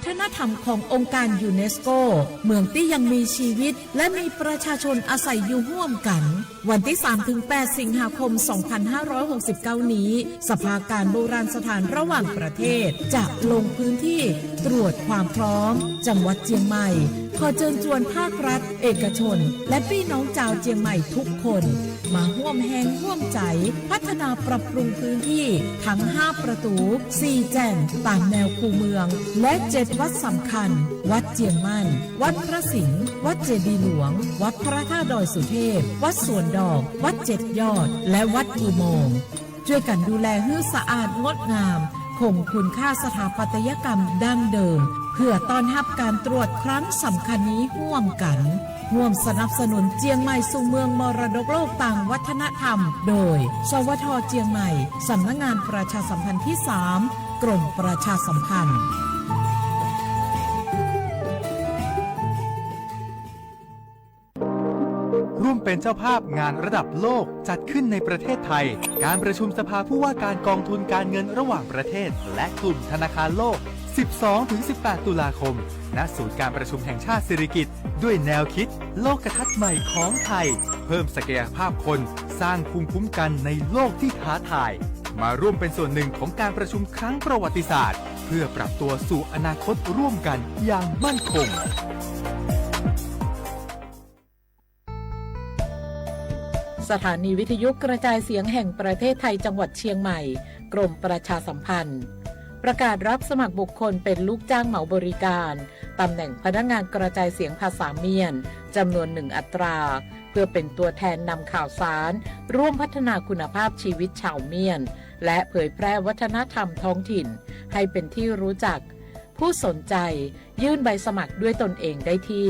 วัฒนธรรมขององค์การยูเนสโก เมืองที่ยังมีชีวิตและมีประชาชนอาศัยอยู่ร่วมกัน วันที่สามถึงแปดสิงหาคมสองพันห้าร้อยหกสิบเก้านี้ สภาการโบราณสถานระหว่างประเทศจะลงพื้นที่ตรวจความพร้อมจังหวัดเชียงใหม่ ขอเชิญชวนภาครัฐ เอกชน และพี่น้องชาวเชียงใหม่ทุกคน มาร่วมแฮงร่วมใจพัฒนาปรับปรุงพื้นที่ทั้งห้าประตู สี่แจ่ง ตามแนวคูเมือง และเจ็ดวัดสำคัญ วัดเจียงมั่น วัดพระสิงห์ วัดเจดีย์หลวง วัดพระธาตุดอยสุเทพ วัดสวนดอก วัดเจ็ดยอด และวัดอุโมงค์ ช่วยกันดูแลให้สะอาดงดงาม คงคุณค่าสถาปัตยกรรมดั้งเดิม เพื่อต้อนรับการตรวจครั้งสำคัญนี้ร่วมกัน ร่วมสนับสนุนเชียงใหม่สู่เมืองมรดกโลกทางวัฒนธรรม โดย สวท เชียงใหม่ สำนักงานประชาสัมพันธ์ที่สาม กรมประชาสัมพันธ์ ร่วมเป็นเจ้าภาพงานระดับโลกจัดขึ้นในประเทศไทย การประชุมสภาผู้ว่าการกองทุนการเงินระหว่างประเทศ และกลุ่มธนาคารโลก สิบสองถึงสิบแปด ตุลาคม ณ ศูนย์การประชุมแห่งชาติสิริกิติ์ ด้วยแนวคิดโลกทัศน์ใหม่ของไทย เพิ่มศักยภาพคน สร้างภูมิคุ้มกันในโลกที่ท้าทาย มาร่วมเป็นส่วนหนึ่งของการประชุมครั้งประวัติศาสตร์ เพื่อปรับตัวสู่อนาคตร่วมกันอย่างมั่นคง สถานีวิทยุกระจายเสียงแห่งประเทศไทยจังหวัดเชียงใหม่ กรมประชาสัมพันธ์ ประกาศรับสมัครบุคคลเป็นลูกจ้างเหมาบริการ ตำแหน่งพนักงานกระจายเสียงภาษาเมียน จำนวนหนึ่งอัตรา เพื่อเป็นตัวแทนนำข่าวสาร ร่วมพัฒนาคุณภาพชีวิตชาวเมียน และเผยแพร่วัฒนธรรมท้องถิ่น ให้เป็นที่รู้จัก ผู้สนใจ ยื่นใบสมัครด้วยตนเองได้ที่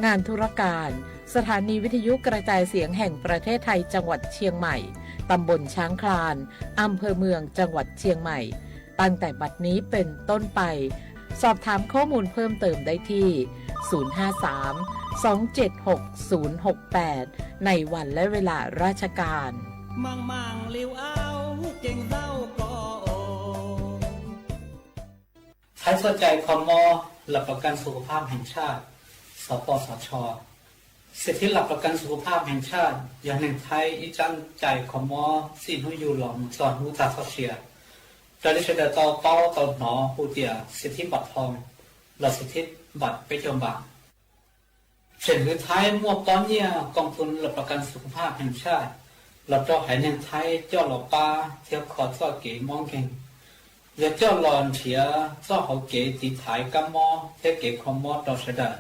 งานธุรการ สถานีวิทยุกระจายเสียงแห่งประเทศไทยจังหวัดเชียงใหม่ ตำบลช้างคลาน อำเภอเมือง จังหวัดเชียงใหม่ ตั้งแต่บัดนี้เป็นต้นไป สอบถามข้อมูลเพิ่มเติมได้ที่ ศูนย์ห้าสาม สองเจ็ดหก ศูนย์หกแปด ในวันและเวลาราชการ Thaib txoj cai kho mob หลักประกันสุขภาพแห่งชาติ สปสช. สิทธิหลักประกันสุขภาพแห่งชาติ yog neeg Thaib ib tsab cai kho mob txij hnub yug los mus txog hnub tag txoj sia, raws li sawv daws tau paub tau hnov hu tias สิทธิบัตรทอง los สิทธิบัตร peb caug npam. Tseem hwv Thaib muaj pob nyiaj กองทุนหลักประกันสุขภาพแห่งชาติ los rau haiv neeg Thaib coj los pab thiab kho txoj kev mob nkeeg, yog coj los nrhiav txoj hauv kev tiv thaiv kab mob thiab kev kho mob rau sawv daws.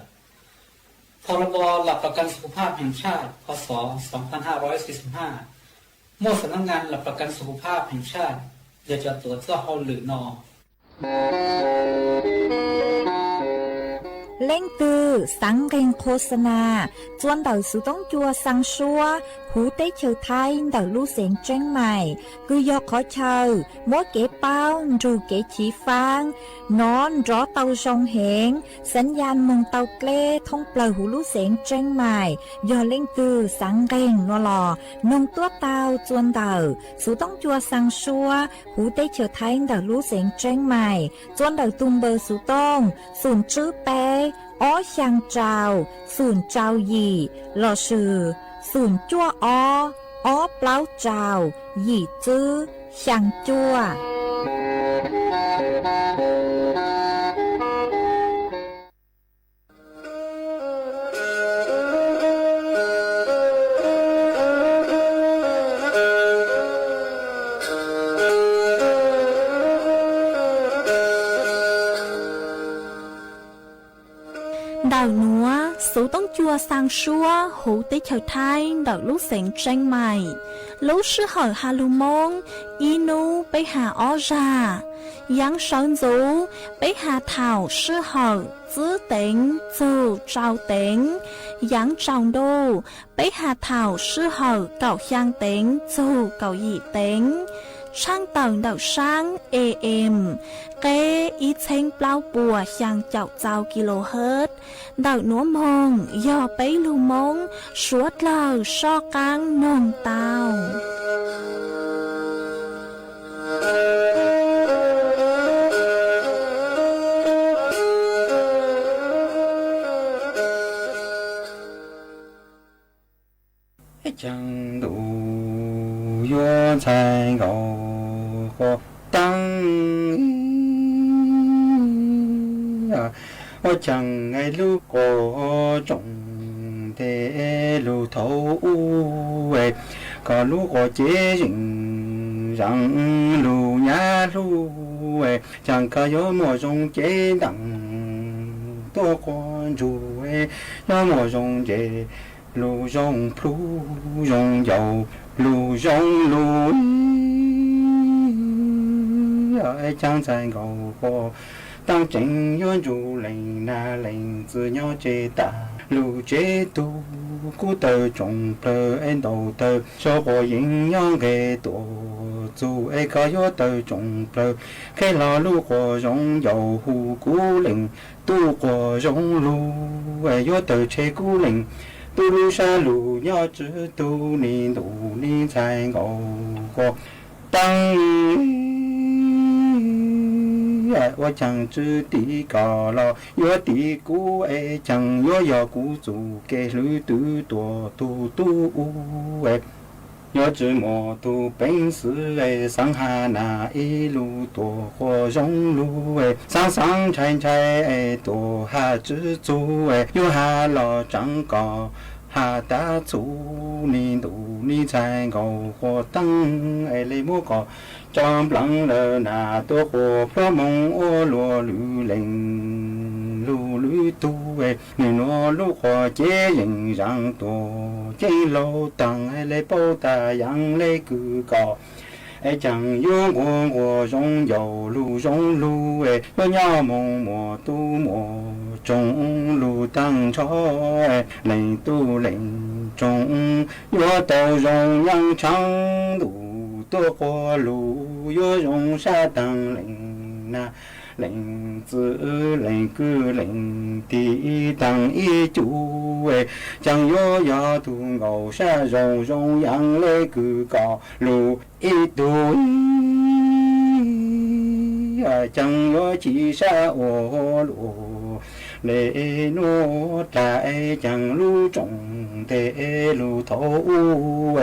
พรบ หลักประกันสุขภาพแห่งชาติ พ.ศ. สองพันห้าร้อยสี่สิบห้า muaj สำนักงานหลักประกันสุขภาพแห่งชาติ yog cov tuav txoj hauj lwm no. Leej twg xaav nqeeg qhua xa nas, txua ntawm xuv toob cua xaa suab huv teb chaws Thaib ntawm lub xeev Tseeb Maim, kws yog qhov chaw muab kev paub nrug kev chiv faab nov nrov tau zoo heev, xav yas moog tau dleb thoob plawg huv lub xeev Tseeb Maim. Yog leej twg xaav nqeeg no los noog tuab taug txua ntawm xuv toob cua xaa suab huv teb chaws Thaib ntawm lub xeev Tseeb Maim, txua ntawm tug npawb xuv tooj xoom tswb peb ob xyaa rau xoom rau yim lossis xoom cuaj ob ob plaub rau yim tswb xyaa cuaj. Ntawm nuav xuv toob cua xaa suab huv teb chaws Thaib ntawm lub xeev Tseeb Maim, lub sij hawm has lug Moob ib nub peb has ob zag. Yaav sawv ntxuv peb has thaum sij hawm tswb teev txug tsau teev. Yaav tsaus ntuj peb has thaum sij hawm kaum xyaa teev txug kaum yim teev. Tshaaj tawm ntawm saab AM, qeb ib txheeb plaub puas xyaa caum txau kilohertz. Ntawm nuav moog yog peb lug Moob suav dlawg soj qaab noog tau. Cheej ntuj yuav ntxhais nkaus quas taab, ua cheej lub quas tsoom ntej lug thaum ub, koj lub quas cev zeem zaam lug nyab hlub, cheej koj yuav muaj zoo cev ntaam tuaj quas ntsug, yuav muaj zoo ntses lug zoo plhu, zoo ncaus lug zoo lug. Cheej ntxhais nkaus quas taab tseem yuav ntsug leej nag leej txwv nyob tseg tas lug tsev tug, kub tawg tsoom plawg es ntaus tawg saum quas yeej nyob nqes tuaj txug es koj yuav tawg tsoom plawg qheb hlo lub quas zoo ncaus hu kub leej tub quas zoo lug, yuav tawg tshem kub leej tub lub sab lug nyob tswv tug, nws ntuj nws ntxhais nkaus quas taab, ua cheej tswv tim koj los yuav tim kuv es cheej yuav yog kuv txuj kev hlwb twg tuaj tug tub ub, yuav tsi muaj tug peev xwm xaav has nas ib lug tuaj quas zoo lug, xaav xaav ntshai ntshai tuaj has tsi txug, yuav has los tsaav koj has tas txhua, nws ntuj nws ntxhais nkaus quas taab, es le muab koj tso nplaag lawm nas tuaj quas pluag moog ua luaj lwm leej lug lwm tug, nws nuav lub quas cev zeem zaam tuaj ceeb laug taag, le paub tas yaam le kws koj es cheej yuav nquas nquas zoo ncaus lug zoo lug, yuav nyob moog muaj tub muaj tsoom lug taag nrho, leej tub leej tsoom yuav tau zoo nyaaj tshaav ntuj tuaj quas lug, yuav zoo sab taag leej nag leej txwv leej kwv leej tij taag ib cuj, cheej yuav yog tug nkaus sab zoo zoo yaam le kws koj lug ib tug, cheej yuav chim sab ua luaj le nuav dlaag, cheej lub tsoom ntej lug thaum ub,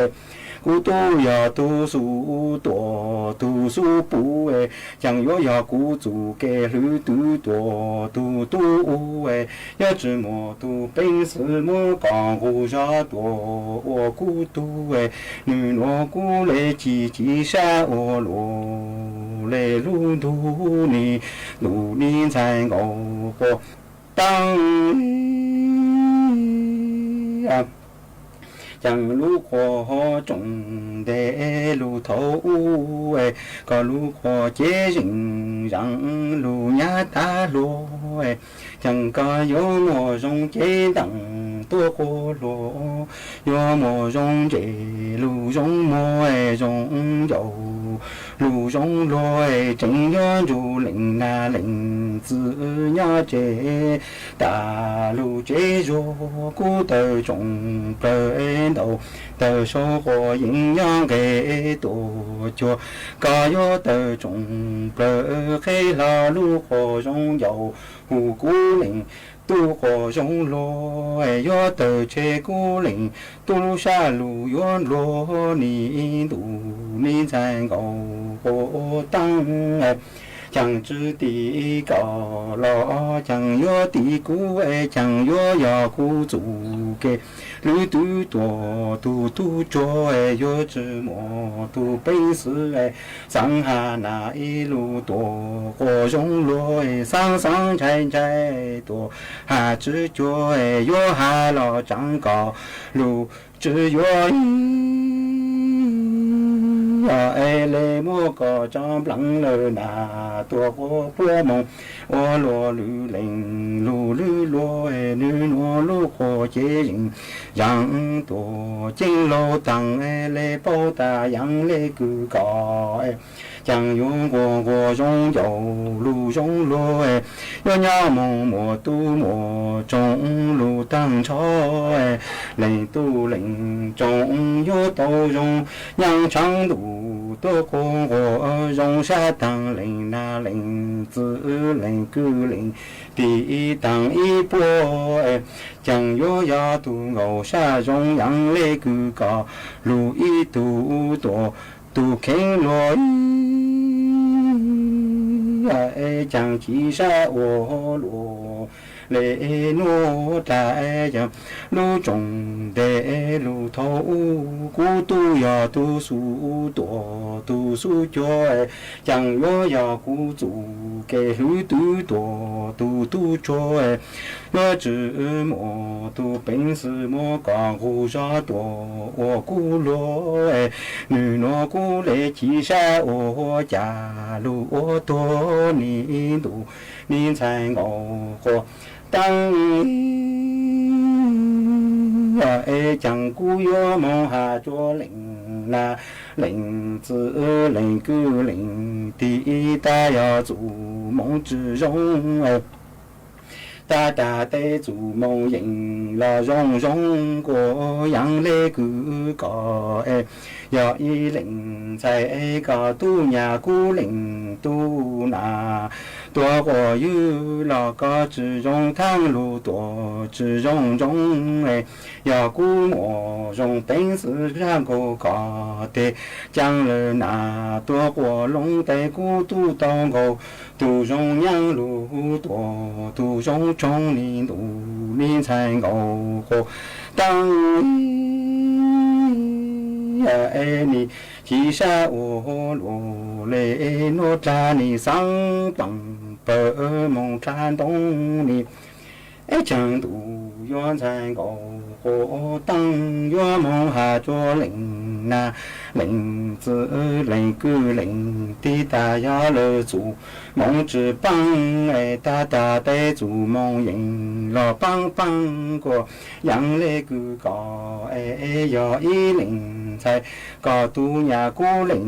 kuv tub yog tug xub tuaj tug xub pum, cheej yuav yog kuv txuj kev hlwb twg tuaj tug tub ub, yuav tsi muaj tug peev xwm muab koj nqus zog tuaj ua kuv tug, nws nuav kuv le chim chim sab ua luaj le lub ntug, nws ntuj nws ntxhais nkaus quas taab, cheej lub quas tsoom ntej lug thaum ub, koj lub quas cev zeem zaam lug nyab tas hluas, cheej koj yuav muaj zoo cev ntaam tuaj quas hluas, yuav muaj zoo ntses lug zoo muag zoo ncaus lug zoo luag, tseem yuav ntsug leej nag leej txwv nyob tseg tas lug tsev zuag, kub tawg tsoom plawg ntaus tawg saum quas yeej nyob nqes tuaj cuag, koj yuav tawg tsoom plawg qheb hlo lub quas zoo ncaus hu kub leej tub quas zoo luag, yuav tawg tshem kub leej tub lub sab lug yuav luag, nws ntuj nws ntxhais nkaus quas taab, cheej tswv tim koj los cheej yuav tim kuv, cheej yuav yog kuv txuj kev hlwb twg tuaj tug tub tsuag, yuav tsi muaj tug peev xwm xaav has nas ib lug tuaj quas zoo luag, xaav xaav ntshai ntshai tuaj has tsi cuag, yuav has los tsaav koj lug tsi yuav, es le muab koj tso nplaag lawm nas tuaj quas pluag moog ua luaj lwm leej lug lwm luag, nws nuav lub quas cev zeem zaam tuaj ceeb laug taag, le paub tas yaam le kws koj cheej yuav nquas nquas zoo ncaus lug zoo luag, yuav nyob moog muaj tub muaj tsoom lug taag nrho, leej tub leej tsoom yuav tau zoo nyaaj tshaav ntuj tuaj quas nquas zoo sab taag, leej nab leej txwv leej kwv leej tij taag ib puab. Caag yuav yog tug nkaus sab zoo yaam le kws koj, lug ib tug tuam tug kheev luag, caag ci sab ua luaj le nuav dlaag. Lub tsoom nteg lug thaum ub, kuv tub yog tug xub tuam tug xub cuag, caag yuav yog kuv txuj kev hlwb twb tuam tug tub cuag. Yuav tsi muaj tug peev xwm muab koj nqug zog tuam ua kuv luag, nwg nuav kuv le ci sab ua huv ca lug ua tuag, nim ntuj nim ntxhais nkaus quas taag, es caag kuv yuav moog has rua leej nab leej txwv leej kwv leej tij, tas yog txuj moog tsi zoo, tas tas tej txuj moog yeej los zoo zoo kuas yaam le kws koj, yog ib leej ntxhais koj tub nyab kuv leej tub nam, tuag quas ywg los koj tsi zoo thaab lug tuam tsi zoo ntsoov, yog kuv muaj zoo peev xwm ntsag nkaus koj tes, caag lawm nam tuag quas loo tes kuv tub tau nkaus, tug zoo nyaab lug tuam tug zoo tshoov, nim ntuj nim ntxhais nkaus quas taag, es nim ci sab ua huv luaj le nuav dlaag, nim xaav paab pawg moog dlaag ntoo, nim es caag ntuj yuav ntxhais nkaus quas taag, yuav moog has rua leej nab leej txwv leej kwv leej tij, tas yog lawv txuj moog tsi paab, tas tas tej txuj moog yeej los paab paab kuas yaam le kws koj, yog ib leej ntxhais koj tub nyab kuv leej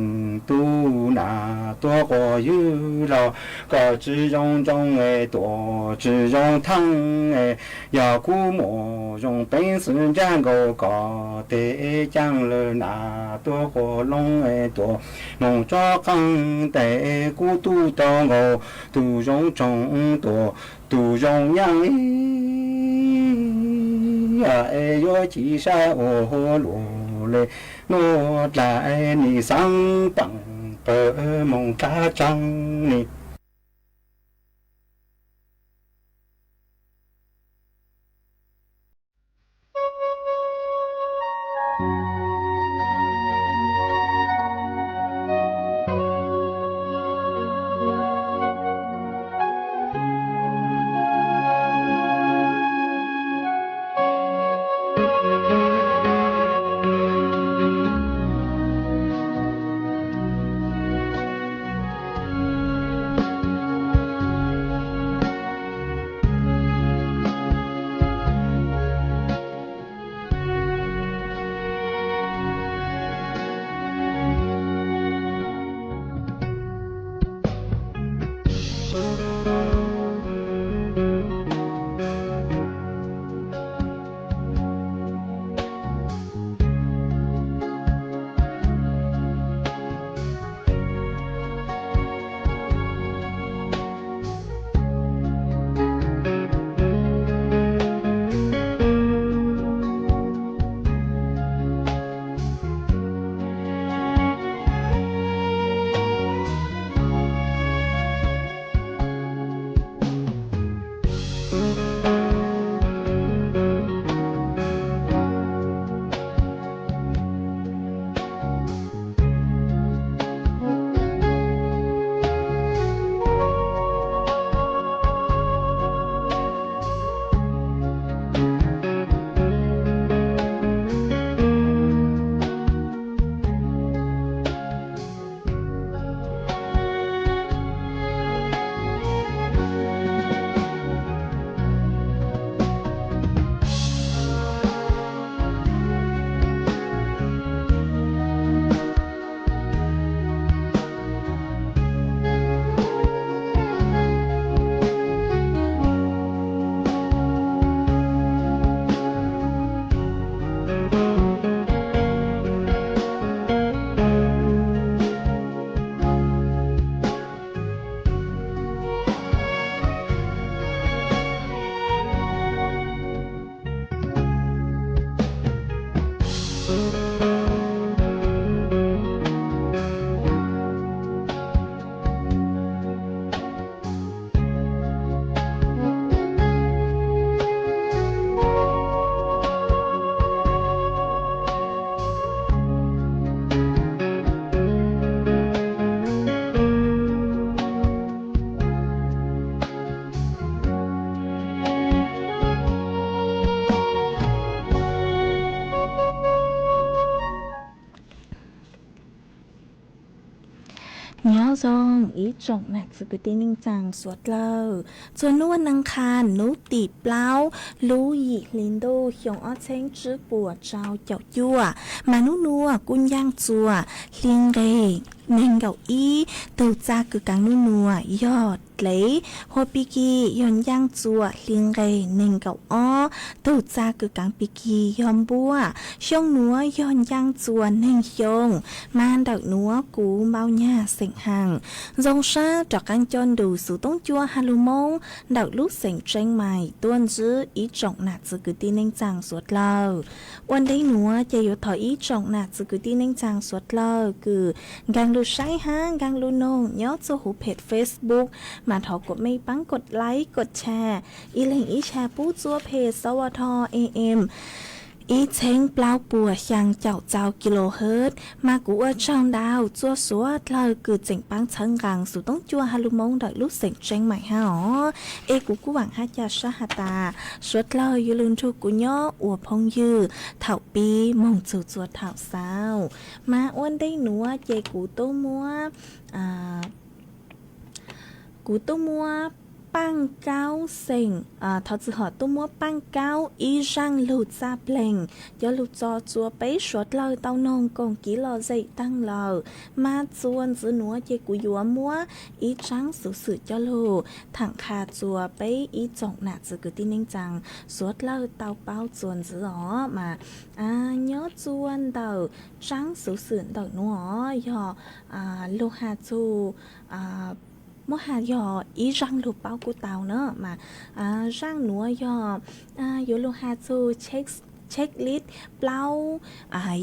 tub nam, tuag quas ywg los koj tsi zoo ntsoov, tuam tsi zoo thaab, yog kuv muaj zoo peev xwm ntsag nkaus koj tes, caag lawm nam tuag quas loo tuam moog tso qaab tes, kuv tub tau nkaus tug zoo tshoov tuam tug zoo nyaab, es yuav ci sab ua huv luaj le nuav dlaag, nim xaav paab pawg moog dlaag tsaag nim. Nyob zoo ib tsoom nam txiv kwv tij neej tsaa suav dlawg. Txuas nub nag qha nub tim plaub lub yim hli ntuj xyoo ob txheeb tsib puas rau caum cuaj, mas nub nuav kuj ncaaj txuas hli nqeg neeg nkaum ib, tug txaj kws kaav nub nuav yog dlev, hua pig kig yog ncaaj txuas hli nqeg neeg nkaum ob, tug txaj kws kaav pig kig yog npuab. Xyoo nuav yog ncaaj txuas neeg xyoo, mas ntawm nuav kuv npau nyag xeem Haas. Zoo sab rov qaab coj nrug xuv toob cuab has lug Moob ntawm lub xeem Tsee Mais tuaj ntsib ib tsoom nam txiv kwv tij neej tsaa suav dlawg. Ua ntej nuav ces yuav thov ib tsoom nam txiv kwv tij neej tsaa suav dlawg kws nkaag lug saib hab nkaag lug noog nyob txuj huv peg Facebook, mas thov kuas mej paab kod like kod share, ib leeg ib share pub txuj peg Xov Ua Dho A M ib txheeb plaub puas xyaa caum txau kilohertz, mas kuv ua tsaug ntau txuj suav dlawg kws tseem paab txhawb nqaa xuv toob cuab has lug Moob ntawm lub xeem Tsee Mais hab os. Es kuv kuj vaam hab ca sab has tas suav dlawg yuav lug nrug kuv nyob ua phooj ywg thaum pib moog txug txuas thaum xaus. Mas ua ntej nuav ces kuv tub muab, kuv tub muab paaj kaub xeem, thov txwm hom tub muab paaj kaub ib zaaj lug txaj pleeg coj lug tso txuas peb suav dlawg tau noog koom kiv lom zem taag lawm. Mas txuas ntxiv nuav ces kuv yuav muab ib tsaab xuv xwm coj lug thaam qha txuas peb ib tsoom nam txiv kwv tij neej tsaa suav dlawg tau paub txuas ntxiv os. Mas nyob txuas ntawm tsaab xuv xwm ntawm nuav os yog lug has txug, muab has yog ib zaaj lug paub kuj tau na. Mas zaaj nuav yog yuav lug has txug checklist plaub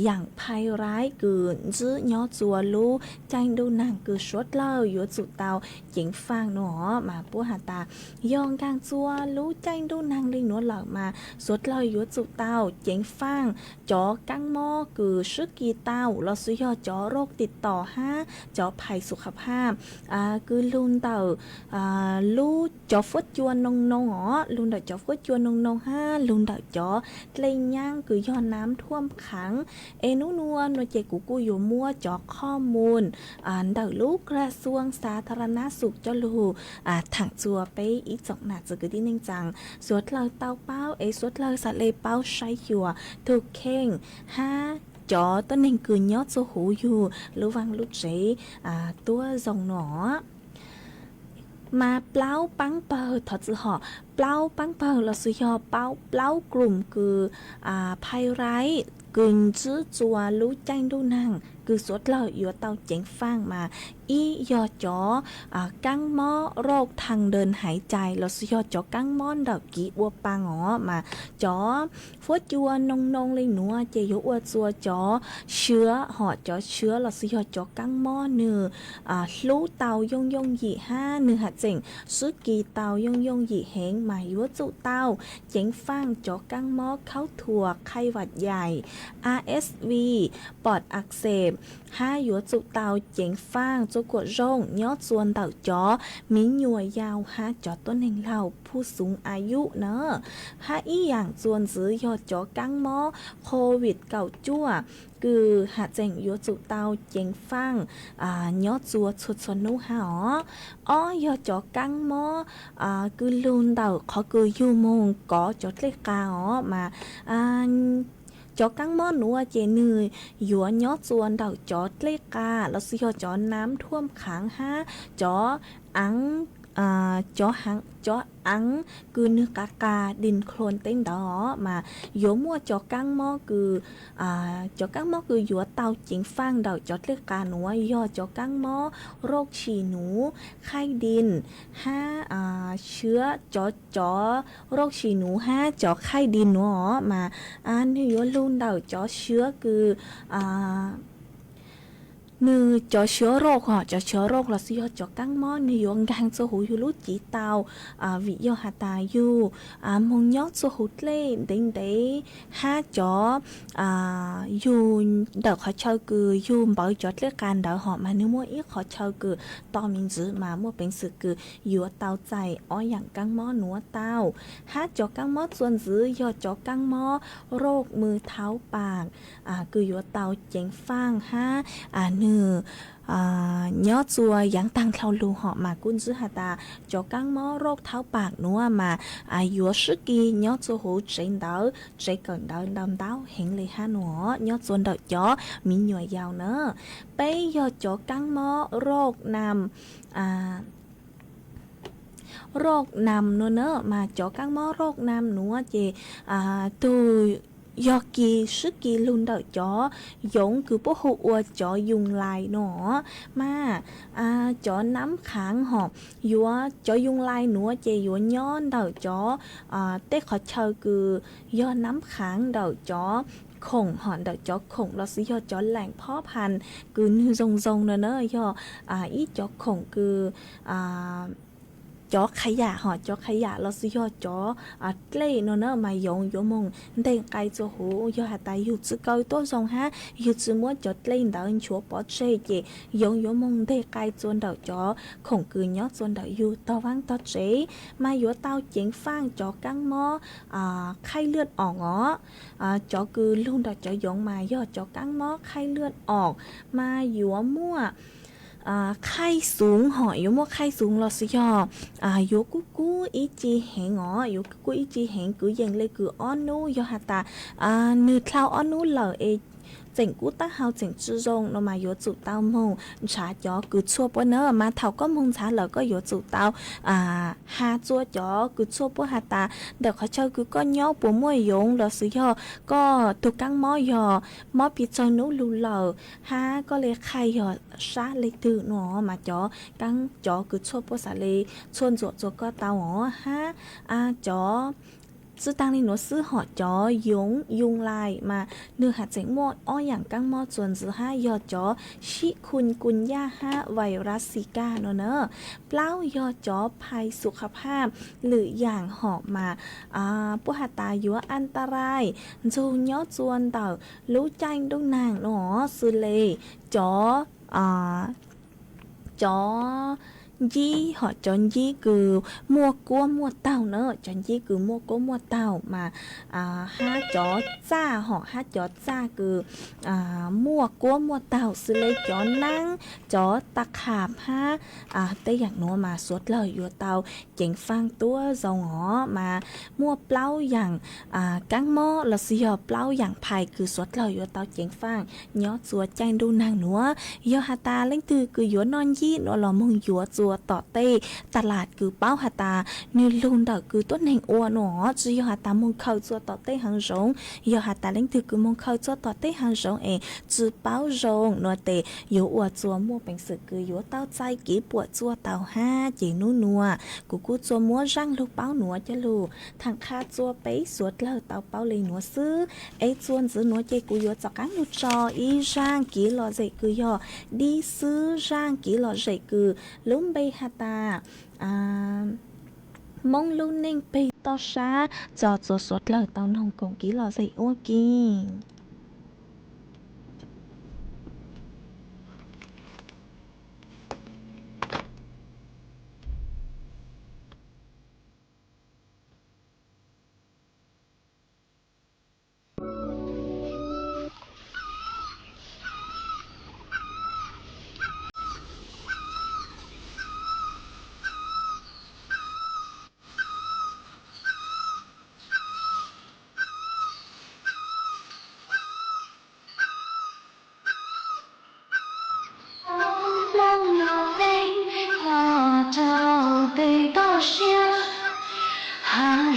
yaam pyrite kws ntsib nyob txuas lub caij ntuj nag kws suav dlawg yuav tsum tau ceev faaj nuav os. Mas puab has tas yog nkaag txuas lub caij ntuj nag le nuav lawm mas suav dlawg yuav tsum tau ceev faaj cov kaab mob kws swb kis tau lossis yog cov roj tim tom hab cov phais xu kham haj kws lug ntawm lub cov fuab cua noo noo os, lug ntawm cov fuab cua noo noo hab lug ntawm cov dlej nyaab kws yog naab thuam khaav. Es nub nuav nuav ces kuv kuj yuav muab cov qhov muag ntawm lub kra xuam xav tha ra nab xum coj lug thaam txuas peb ib tsoom nam txiv kwv tij neej tsaa suav dlawg tau paub es suav dlawg xaav le paub saib xyuas tug kheej hab cov tuab neeg kws nyob txuj huv yug lub vaaj lub tsev tuab zoo nuav. Mas plaub paab pawg, thov txwm hom, plaub paab pawg lossis yog plaub grum kws pyrite kws ntsib txuas lub caij ntuj nag kws suav dlawg yuav tau ceev faaj mas ib yog cov kaab mob roj thaag dee haiv cai lossis yog cov kaab mob ntawm kiv ua paa os. Mas cov fuab cua noo noo le nuav ces yuav ua txuas cov xyuav hom cov xyuav lossis yog cov kaab mob nwg hlub tau yooj yooj yim hab nwg has tseem swb kis tau yooj yooj yim heev mas yuav tsum tau ceev faaj cov kaab mob khaub thuas khaij vam yaim RSV, pom ak xeem hab yuav tsum tau ceev faaj txuj kuam zooj nyob txuas ntawm cov miv nyuas yau hab cov tuab neeg laug phuj xoov a yum na. Hab ib yaam txuas ntxiv yog cov kaab mob COVID kaum cuaj kws has tseem yuav tsum tau ceev faaj nyob txuas txhua txhua nub hab os. Ob yog cov kaab mob kws lug ntawm qhov kws yug moog kov cov dlej qas os. Mas cov kaab mob nuav ces nwg yuav nyob txuas ntawm cov dlej qas lossis yog cov naab thuam khaav hab cov aav cov, cov aav kws nwg qa qa dij khlo teb ntawd os mas yuav muaj cov kaab mob kws, cov kaab mob kws yuav tau ceev faaj ntawm cov dlej qa nuav yog cov kaab mob roj tshim nuv, khaij dij, hab sib cov, cov roj tshim nuv hab cov khaij dij nuav os mas nwg yuav lug ntawm cov sib kws nwg cov sib roj, cov sib roj los xwb yog cov kaab mob nwg yuav nkaag txua huv yug lub cev tau, vim yog has tas yug moog nyob txua huv dlej ntev ntev hab cov yug ntawm qhov chaw kws yug npawv cov dlej qa ntawd hos mas nwg muaj ib qhov chaw kws to me ntsis mas muaj peev xwm kws yuav tau txais ob yaam kaab mob nuav tau. Hab cov kaab mob txua ntxiv yog cov kaab mob roj mws thaub paam kws yuav tau ceev faaj hab nwg nyob txua yaav taag dlhau lug hos mas kuj ntsis has tas cov kaab mob roj thaub paam nuav mas yuav sib kis nyob txua huv tsev ntawv tsev kawm ntawv ntau ntau heev le hab nuav nyob txua ntawm cov miv nyuam yaus na. Peb yog cov kaab mob roj nam, roj nam nuav na mas cov kaab mob roj nam nuav ces tug yog kis sib kis lug ntawm cov yoov kws puab hu ua cov yug lais nuav mas cov nab khaav hos yuav cov yug lais nuav ces yuav nyob ntawm cov tej qhov chaw kws yog nab khaav ntawm cov khoom hos ntawm cov khoom los xwb yog cov leem phob phas kws nwg zoo zoo nuav na yog ib cov khoom kws cov qha yam hos cov qha yam los xwb yog cov dlej nuav na mas yoov yuav moog nteg qai txua huv. Yog has tas yug tsi kaw tuab zoo hab yug tsi muab cov dlej ntawd nchuav pov tseg ces yoov yuav moog nteg qai txua ntawm cov khoom kws nyob txua ntawm yug tog vaab tog tsev mas yuav tau ceev faaj cov kaab mob khaij lwj oom os. Cov kws lug ntawm cov yoov mas yog cov kaab mob khaij lwj oom mas yuav muaj khaij xoov hos yuav muaj khaij xoov los xwb yog yuav kub kub ib ce heev os, yuav kub kub ib ce heev kwv yees le kws ob nub. Yog has tas nwg dlhau ob nub lawm es tseem kub taub hau tseem tsi zoo no mas yuav tsum tau moog nrhav cov kws tshuaj puab na mas thaum koj moog nrhav lawm koj yuav tsum tau has txua cov kws tshuaj puab has tas ntawm qhov chaw kws koj nyob puas muaj yoov los xwb yog koj tug kaab mob yog mob pes tsawg nub lug lawm hab koj le khaij yog sab leej twg no mas cov, cov kws tshuaj puab xaav le tshuaj ntxuam txua koj tau os hab cov tsi taag le nuav xwb hos cov yoov yug lais mas nwg has tseem muaj ob yaam kaab mob txua ntxiv hab yog cov sib khun kun yaj hab vais ras xis kas no na. Plaub yog cov phais xu qha phaj lwm yaam hos mas puab has tas yuav an ta rai ntxug nyob txua ntawm lub caij ntuj naag no xws le cov, cov ncib hos cov ncib kws muaj kuab muaj taug na, cov ncib kws muaj kuab muaj taug mas hab cov txaj hos hab cov txaj kws muaj kuab muaj taug xws le cov naab, cov ta qham hab tej yaam nuav mas suav dlawg yuav tau ceev faaj tuab zoo os mas muaj plaub yaam kaab mob los xwb yog plaub yaam phais kws suav dlawg yuav tau ceev faaj nyob txua caij ntuj naag nuav. Yog has tas leej twg kws yuav noj ncib nuav los moog yuav txua tom tej ta las kws paub has tas nwg lug ntawm kws tuab neeg ua nuav, tsi yog has tas moog khaws txua tom tej haav zoov. Yog has tas leej twg kws moog khaws txua tom tej haav zoov es tsi paub zoo nuav tes yuav ua txua muaj peev xwm kws yuav tau txais kev puam txuaj tau hab ces nub nuav kuv kuj txua muab zaaj lug paub nuav coj lug thaam qha txua peb suav dlawg tau paub le nuav xwb. Es txua ntxiv nuav ces kuv yuav rov qaab lug tso ib zaaj kev lom zem kws yog dib xwb, zaaj kev lom zem kws lub npe has tas Moob lub neej peg toj sab tso txua suav dlawg tau noog koom kev lom zem ua ke.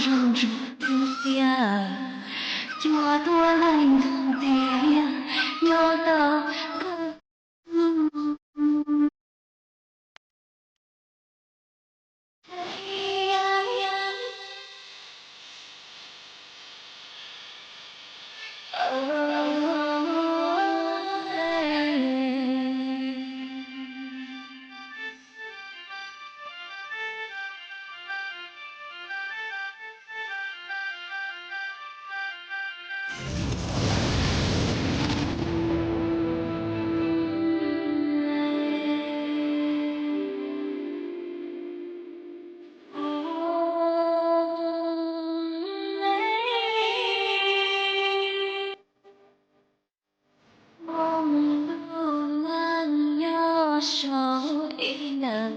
Zoo zoo tiag, cua tuaj leej ntau tiag, nyob tau Muaj lub neej nyob saum ib ntawm,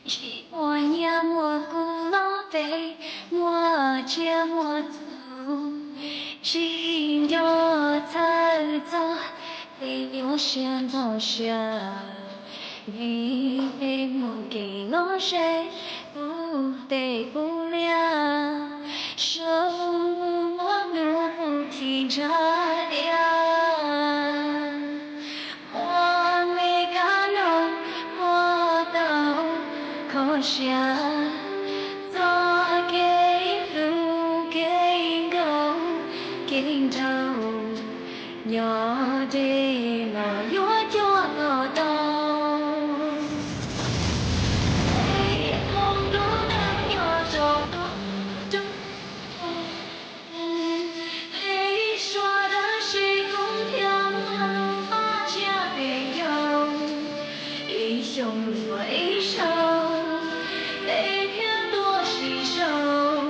tsis muaj nyiaj muaj kub los peb muaj tsiaj muaj txhu, tsis nco txhawj txog tej nyuaj siab ntxhov siab, vim peb muaj kev lom zem puv tes puv liaj, saum muaj ntuj mus thim ntsa iab. Muaj me kab noog muaj tau kho siab, txoj kev hlub kev nkauj kev nraug, nyob deb los yuav coj los tau. Peb Hmoob lub neej nyob rau toj roob, peb suav dab tsi kuj thiaj muaj lub vaj tsiab pes caug. Ib xyoo luag ib zaug, peb thiaj tuaj sib sau.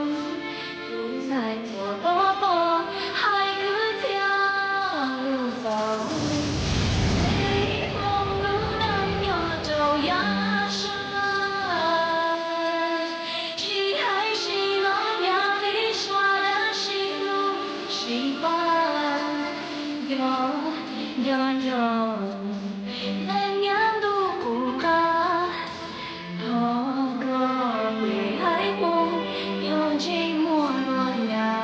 Tus ntxhais uas pov pob hais kwv txhiaj lus faus, peb Hmoob lub neej nyob rau yav sab. Tsis hais sib los nyav, peb suav dab tsi kuj sib pab, nco nco nco, neeg nyob ntuj qub qab, thov koj me haiv Hmoob nyob ntsej muag luag nyav.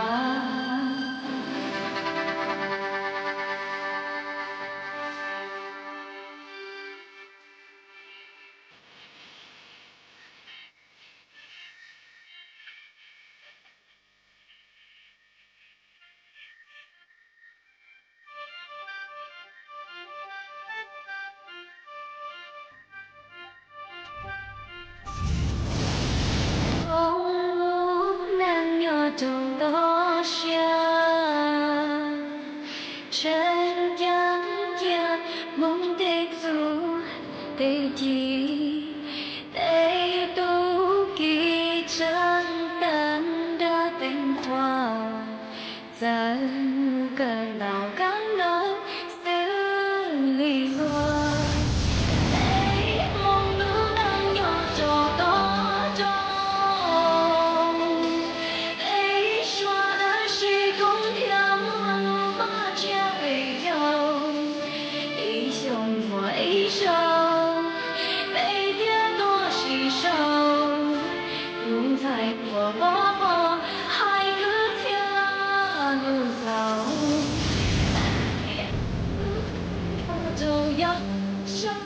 Hmoob lub neej nyob rau toj siab, tseem ceeb cia Hmoob tej txuj tej ci, tej tub ki tseem tag nrho teeb qhua, txawm mus kawm ntaus kab ntaus xws li luag. Peb Hmoob lub neej nyob rau toj roob, peb suav dab tsi kuj thiaj muaj lub vaj tsiab pes caug. Ib xyoo muaj ib zaug, peb thiaj tuaj sib sau. Tus ntxhais uas pov pob hais kwv txhiaj lus faus, rau yav sab.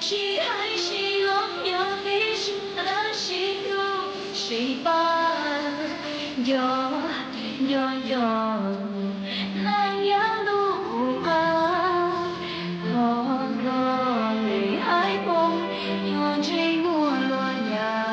Tsis hais sib los nyav, peb suav dab tsi kuj sib pab, nco nco nco, neeg nyob ntuj qub qab, thov koj me haiv Hmoob nyob ntsej muag luag nyav.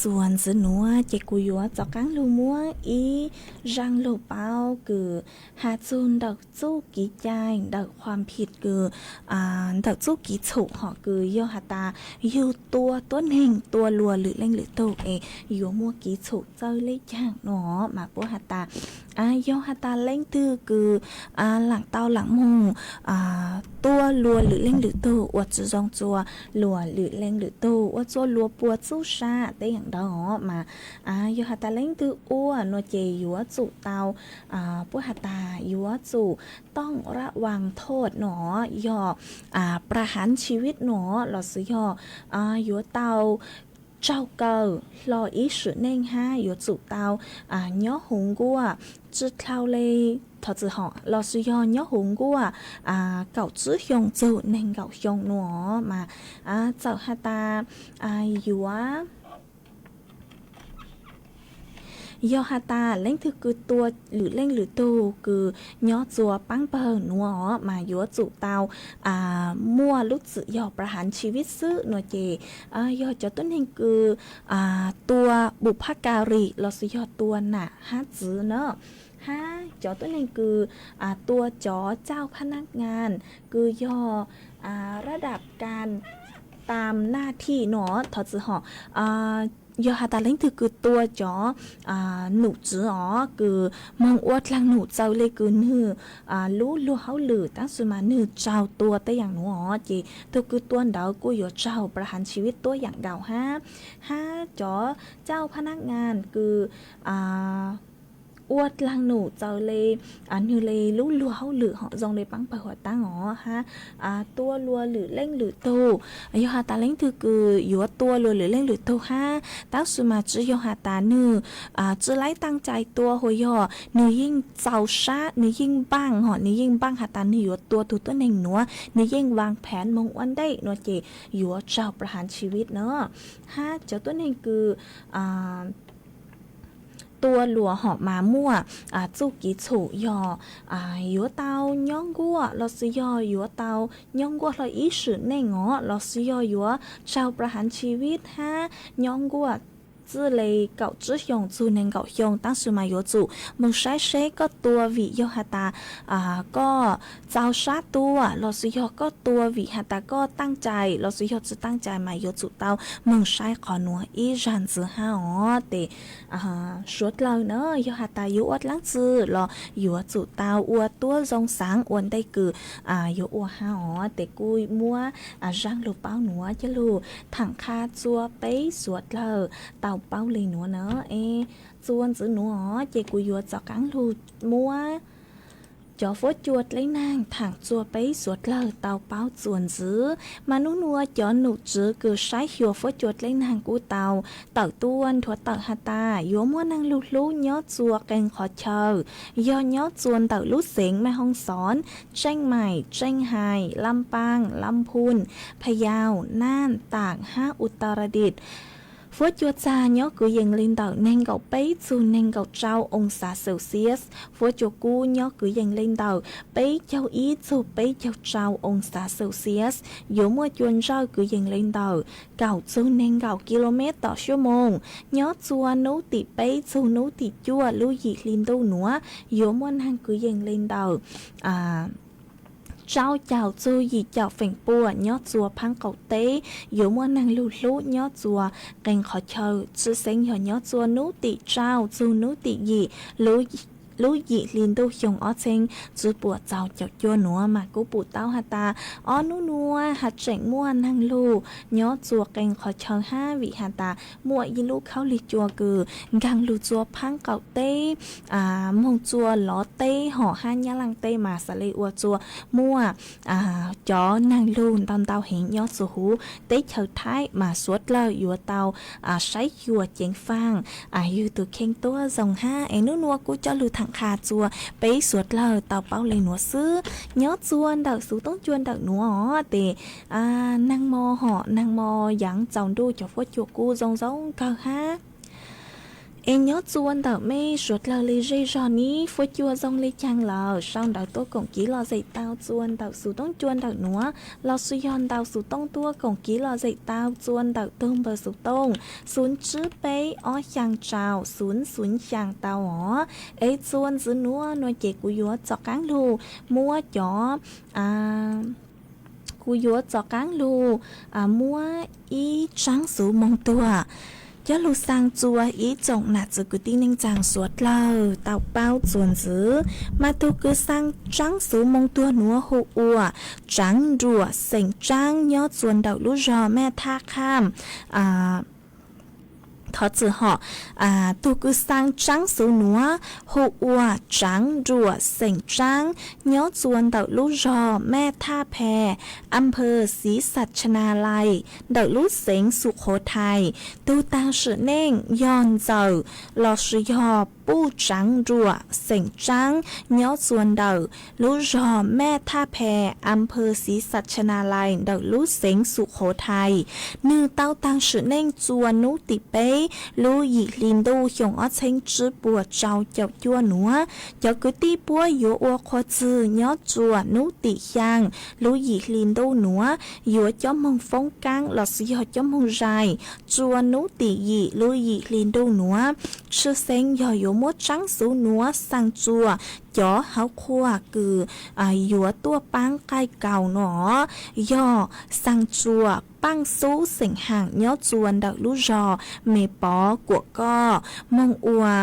Txuas ntxiv nuav ces kuv yuav rov qaab lug muab ib zaaj lug paub kws has txug ntawm txuj kev cai ntawm qhuam phim kws ntawm txuj kev txhum hom kws yog has tas yug tua tuab neeg tua luas lwm leej lwm tug es yuav muaj kev txhum txawj le caag nuav mas puab has tas yog has tas leej twg kws laam tau laam moog tua luas lwm leej lwm tug, ua tsi zoo txuas luas lwm leej lwm tug, ua txuas luas puas txuj sa tej yaam ntawd mas yog has tas leej twg ua nuav ces yuav tsum tau puab has tas yuav tsumต้องระวังโทษ nuav yog ประหารชีวิต nuav lossis yog yuav tau tsaug kawg hlo ib sim neej hab yuav tsum tau nyob huv nkuaj tsi dlhau le thov txim hom lossis yog nyob huv nkuaj kaum tsib xyoos txug neeg nkaum xyoo nuav mas txawm has tas yuav yog has tas leej twg kws tua lwm leej lwm tug kws nyob txuas paab pawg nuav mas yuav tsum tau muaj lub txim yog ประหารชีวิต xwb nuav ces yog cov tuab neeg kws tua บุพการี lossis yog tua nam hab txwv na, hab cov tuab neeg kws tua cov เจ้าพนักงาน kws yog ระดับการตามหน้าที่ nuav thov txim hom yog has tas leej twg kws tua cov nom tswv os kws moog ua dlaag num txawm le kws nwg lub luag hauj lwm tab sis mas nwg tsaug tua tej yaam nuav os ces tug kws tua ntawd kuj yuav tsaug ประหารชีวิต tuab yaam nkaus hab, hab cov เจ้าพนักงาน kws ua dlaag num txawm le nwg le lub luag hauj lwm hom zoo le paab pawg huam taab os hab tua luas lwm leej lwm tug. Yog has tas leej twg kws yuav tua luas lwm leej lwm tug hab tab sis mas tsi yog has tas nwg tsi laib taaj cai tua hos yog nwg yeej txaus sab nwg yeej npaaj hom nwg yeej npaaj has tas nwg yuav tua tug tuab neeg nuav nwg yeej วางแผน moog ua ntej nuav ces yuav tsaug ประหารชีวิต na. Hab cov tuab neeg kws tua luas hom mas muaj txuj kev txhum yog yuav tau nyob nkuaj lossis yog yuav tau nyob nkuaj hlo ib sim neej os lossis yog yuav tsaug ประหารชีวิต hab nyob nkuaj txij le kaum tsib xyoos txug neeg nkaum xyoo tab sis mas yuav tsum moog saib seb koj tua vim yog has tas koj txaus sab tua lossis yog koj tua vim has tas koj taaj cai lossis yog tsi taaj cai mas yuav tsum tau moog saib qhov nuav ib zag ntxiv hab os. Tes suav dlawg na yog has tas yuav ua dlaab tsi los yuav tsum tau ua tuab zoo xaav ua ntej kws yuav ua hab os. Tes kuj muab zaaj lug paub nuav coj lug thaam qha txua peb suav dlawg tau paub le nuav na. Es txua ntxiv nuav ces kuv yuav rov qaab lug muab cov fuab cua dleb naag thaam txua peb suav dlawg tau paub txuas ntxiv. Mas nub nuav cov nom tswv kws saib xyuas fuab cua dleb naag kuj tau tawm tuaj nthuav tawm has tas yuav muaj neeg lug hlub nyob txua qee qhov chaw, yog nyob txua ntawm lub xeev Maj Hoob Xoob, Tseej Maim, Tseej Hais, Laj Paaj, Laj Phuj, Pha Yau, Naj, Taam hab U Ta Ra Dis. Fuab cua txag nyob kwv yees le ntawm neeg nkaum peb txug neeg nkaum rau oo xav Celsius. Fuab cua kub nyob kwv yees le ntawm peb caug ib txug peb caug rau oo xav Celsius. Yuav muaj cua ntsawj kwv yees le ntawm kaum txug neeg nkaum ki lo mev tom xuab moos. Nyob txua nub tim peb txug nub tim cuaj lub yim hli ntuj nuav yuav muaj neeg kwv yees le ntawm rau caum txug yim caum feem pua. Nyob txua phaab qaum teb yuav muaj neeg lug hlub nyob txua qee qhov chaw, tshwj xeeb yog nyob txua nub tim rau txug nub tim yim lub yim hli ntuj xyoo ob txheeb tsib puas txaus caum cuaj nuav. Mas kuj pum tau has tas ob nub nuav has tseem muaj neeg lug nyob txua qee qhov chaw hab vim has tas muaj ib lub khaub lig cua kws nkaag lug txua phaab qaum teb moog txua lov teb hom hab Nyab Laaj teb mas xaav le ua txua muaj cov neeg lug ntau ntau heev nyob txua huv teb chaws Thaib mas suav dlawg yuav tau saib xyuas ceev faaj yug tug kheej tuab zoo hab. Es nub nuav kuj coj lug thaam qha txua peb suav dlawg tau paub le nuav xwb. Nyob txua ntawm xuv toob cua ntawm nuav os tes neeg mo hom neeg mo yaav txaus nruj cov fuab cua kub zoo zoo kawg hab. Es nyob txua ntawm mej suav dlawg li zej zog nib, fuab cua zoo li caag lawm, sau ntawv tuaj koom kiv lom zem tau txua ntawm xov tooj cua ntawm nuav, lossis yog ntawm xov tooj tuaj koom kiv lom zem tau txua ntawm tug npawb xov tooj xu tsib peb ob xyaa rau xu xu xyaa tau os. Es txua ntxiv nuav nuav ces kuv yuav txaus qaab lug muab cov, kuv yuav txaus qaab lug muab ib tsaab xuv moog tuag coj lug xaa txua ib tsoom nam txiv kwv tij neej tsaa suav dlawg tau paub txua ntxiv. Mas tug kws xaa tsaab xuv moog tuag nuav hu ua Tsaav Nruam xeem Tsaab nyob txua ntawm lub zog Mej Thab Kham. Thov txim hom, tug kws xaa tsaab xuv nuav hu ua Tsaav Nruam xeem Tsaab nyob txua ntawm lub zog Mej Thab Phe, Amphe Xiv Xas Cha Na Lais, ntawm lub xeev Xu Qhuv Thais. Tug taag sim neej yog ntxawm lossis yog Puj Tsaav Nruam xeem Tsaab nyob txua ntawm lub zog Mej Thab Phe, Amphe Xiv Xas Cha Na Lais, ntawm lub xeev Xu Qhuv Thais. Nwg tau taag sim neej txua nub tim peb lub yim hli ntuj xyoo ob txheeb tsib puas rau caum cuaj nuav. Cov kwv tij puab yuav ua qhua txwg nyob txua nub tim xyaa lub yim hli ntuj nuav, yuav cob moog foob kaab lossis yog cob moog zais txua nub tim yim lub yim hli ntuj nuav. Tshwj xeeb yog yuav muab tsaab xuv nuav xaa txua cov hauv qhua kws yuav tuaj paab qaij kaus nuav, yog xaa txua Paaj Xub xeem Haam nyob txua ntawm lub zog Me Pov, kuam koj moog ua,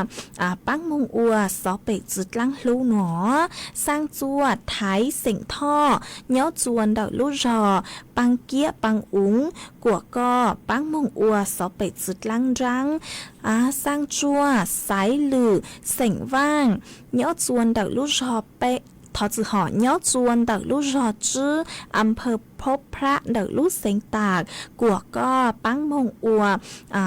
paab moog ua xov pem txwv dlaab hlub nuav. Xaa txua Thaiv xeem Thoj nyob txua ntawm lub zog Paaj Kiab Paaj Uv, kuam koj paab moog ua xov pem txwv dlaab nraab. Xaa txua Xaiv Lwm xeem Vaaj nyob txua ntawm lub zog, thov txim hom, nyob txua ntawm lub zog Tswb, Amphe Phob Phrab, ntawm lub xeev Tam, kuam koj paab moog ua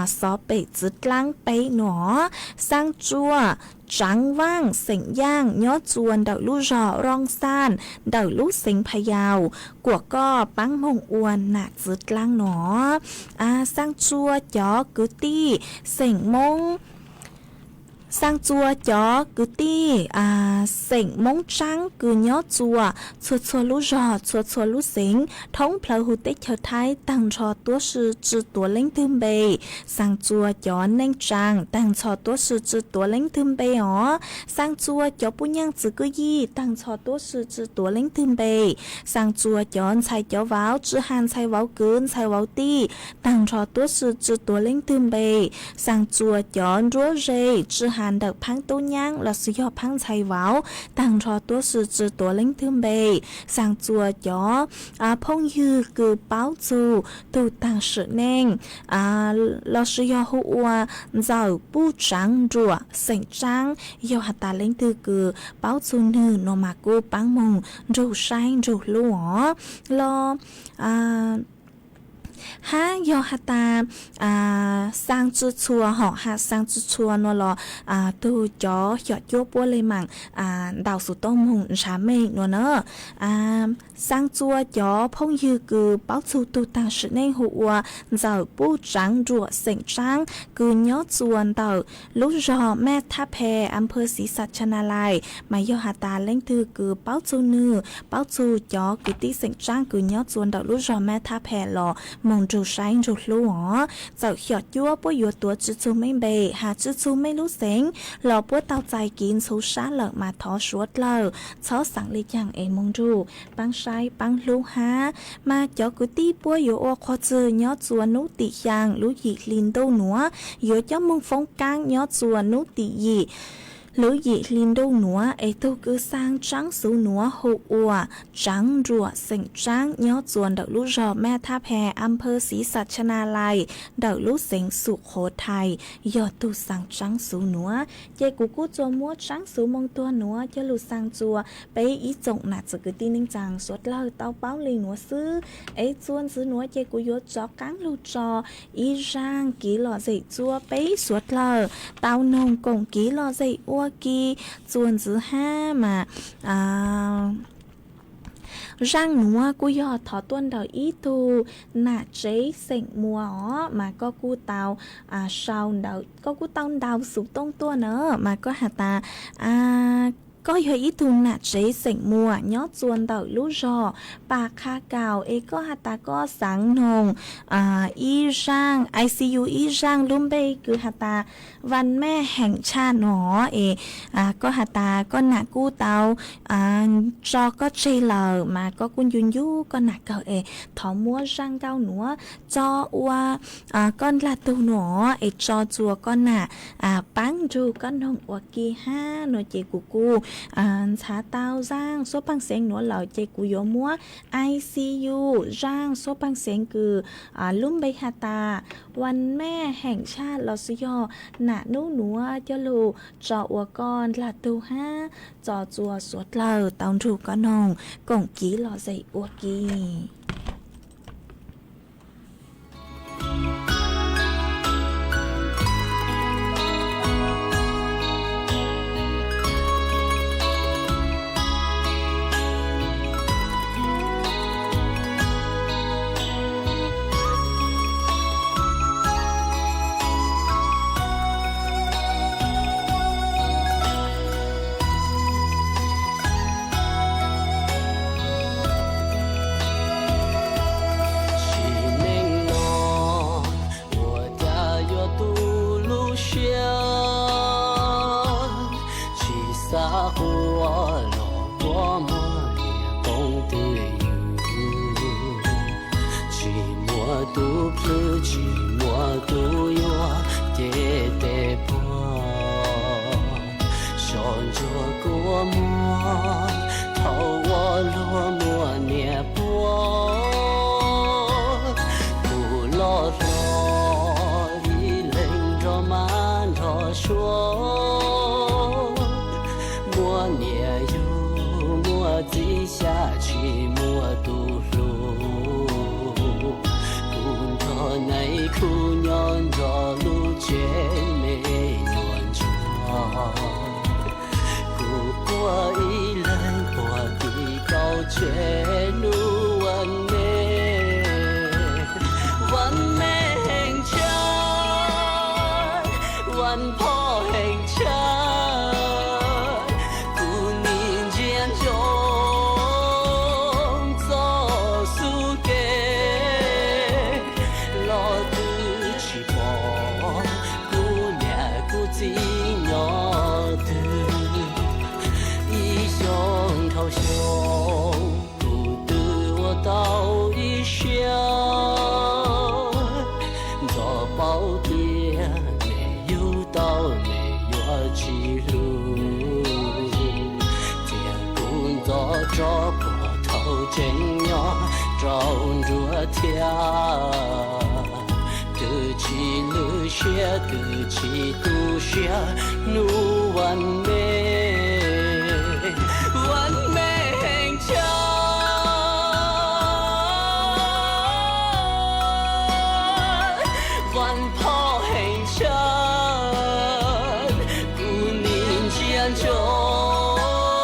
xov pem txwv dlaab peb nuav. Xaa txua Tsaav Vaaj xeem Yaaj nyob txua ntawm lub zog Rooj Xaj, ntawm lub xeev Pha Yau, kuam koj paab moog ua nam txwv dlaab nuav. Xaa txua cov kwv tij xeem Moob, xaa txua cov kwv tij xeem Moob Tsaab kws nyob txua txhua txhua lub zog txhua txhua lub xeev thoob plawg huv teb chaws Thaib taag nrho tuab si tsi tuav leej twg npe. Xaa txua cov neej tsaa taag nrho tuab si tsi tuav leej twg npe os. Xaa txua cov puj nyaaj txwv kwj yij taag nrho tuab si tsi tuav leej twg npe. Xaa txua cov ntxhais cov vauv, tsi has ntxhais vauv kwv ntxhais vauv tij, taag nrho tuab si tsi tuav leej twg npe. Xaa txua cov nruab ze, tsi has ntawm phaab tub nyaab lossis yog phaab ntxhais vauv, taag nrho tuab si tsi tuav leej twg npe. Xaa txua cov phooj ywg kws paub txug tug taag sim neej lossis yog hu ua Ntxawm Puj Tsaav Nruam xeem Tsaab, yog has tas leej twg kws paub txug nwg nuav mas kuj paab moog nrug saib nrug hlub os. Los hab yog has tas xaa tsi txhua hom has xaa tsi txhua nuav los tug cov xyom cuab puab le maam ntaus xuv tooj moog ntshav meej nuav na. Xaa txua cov phooj ywg kws paub txug tug taag sim neej hu ua Ntxawm Puj Tsaav Nruam xeem Tsaab kws nyob txua ntawm lub zog Mej Thab Phe, Amphe Xiv Xas Cha Na Lais, mas yog has tas leej twg kws paub txug nwg, paub txug cov kwv tij xeem Tsaab kws nyob txua ntawm lub zog Mej Thab Phe los moog nrug saib nrug hlub os. Txawm xyom cuab puab yuav tuav tsi txug mej npe, has tsi txug mej lub xeev los puab tau txais kev ntxhov sab lawm mas thov suav dlawg txhob xaav le caag es moog nrug paab saib paab hlub hab. Mas cov kwv tij puab yuav ua qhua txwg nyob txua nub tim xyaa lub yim hli ntuj nuav, yuav cob moog foob kaab nyob txua nub tim yim lub yim hli ntuj nuav, es tug kws xaa tsaab xuv nuav hu ua Tsaav Nruam xeem Tsaab nyob txua ntawm lub zog Mej Thab Phe, Amphe Xiv Xas Cha Na Lais, ntawm lub xeev Xu Qhuv Thais, yog tug xaa tsaab xuv nuav. Ces kuv kuj tsuas muab tsaab xuv moog tuag nuav coj lug xaa txua peb ib tsoom nam txiv kwv tij neej tsaa suav dlawg tau paub le nuav xwb. Es txua ntxiv nuav ces kuv yuav rov qaab lug tso ib zaaj kev lom zem txua peb suav dlawg tau noog koom kev lom zem ua ke. Txua ntxiv hab mas Zaaj nuav kuj yog thov tuaj ntawm ib tug nam tsev xeem Muas os, mas koj kuj tau sau ntawm, koj kuj tau ntaus xov tooj tuaj na, mas koj has tas koj yog ib tug nam tsev xeem Muas nyob txua ntawm lub zog Pas Qha Kaum es koj has tas koj xaav noog ib zaaj I C U, ib zaaj lub npe kws has tas Vas Mej Heem Tshaj no es koj has tas koj nam kuj tau tso koj tseg lawm, mas koj kuj ncu ncu koj nam kawg es thov muab zaaj nkauj nuav tso ua koj ndlag tug no es tso txuas koj nam paab nrug koj noog ua ke hab no ces kuv kuj ntxhaav tau zaaj xuab paag xeev nuav lawm ces kuv yuav muab I C U zaaj xuab paag xeev kws lub npe has tas Vas Mej Heem Tshaj lossis yog nam nub nuav coj lug tso ua koj ndlag tug hab tso txuas suav dlawg tau nrug koj noog koom kiv lom zem ua ke. Sim neej no ua cas yuav tu lub siab, tsis xav ua los puab muab niam poob twj ywm. Tsis muaj tus plhws, tsis muaj tus yuav cev tes puag. Soj ntsuag kua muag thaum ua luag muaj niam puag. Kuv loj hlob ib leeg nrog mab nrog suav, muaj niam yug muaj txiv xyav tsis muaj tus hlub. Kuv nrog nais khub nyob nrog lub tsev me nyuam ntsuag. Kuv quaj ib leeg puag tim kaum tsev nub Vas Mej, Vas Mej Heem Tshaj, Vas Phoj Heem Tshaj. Kuv nim ntsia ntsoov txoj xub ke los twb tsis pom kuv niam kuv txiv nyob twg. Ib xyoos dhau xyoo kuv twb ua tau ib siab, ntxov paub tias nws yug tau nws yuav tsis hlub. Cia kuv ntxov tso puag thaum tseem nyob rau nruab thiab, twb tsis lwj siab twb tsis tu siab hnub Vas Mej, Vas Mej Heem Tshaj, Vas Phoj Heem Tshaj. Kuv nim ntsia ntsoov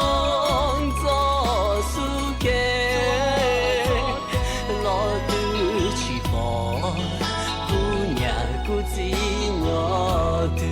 txoj xub ke los twb tsis pom kuv niam kuv txiv nyob twg.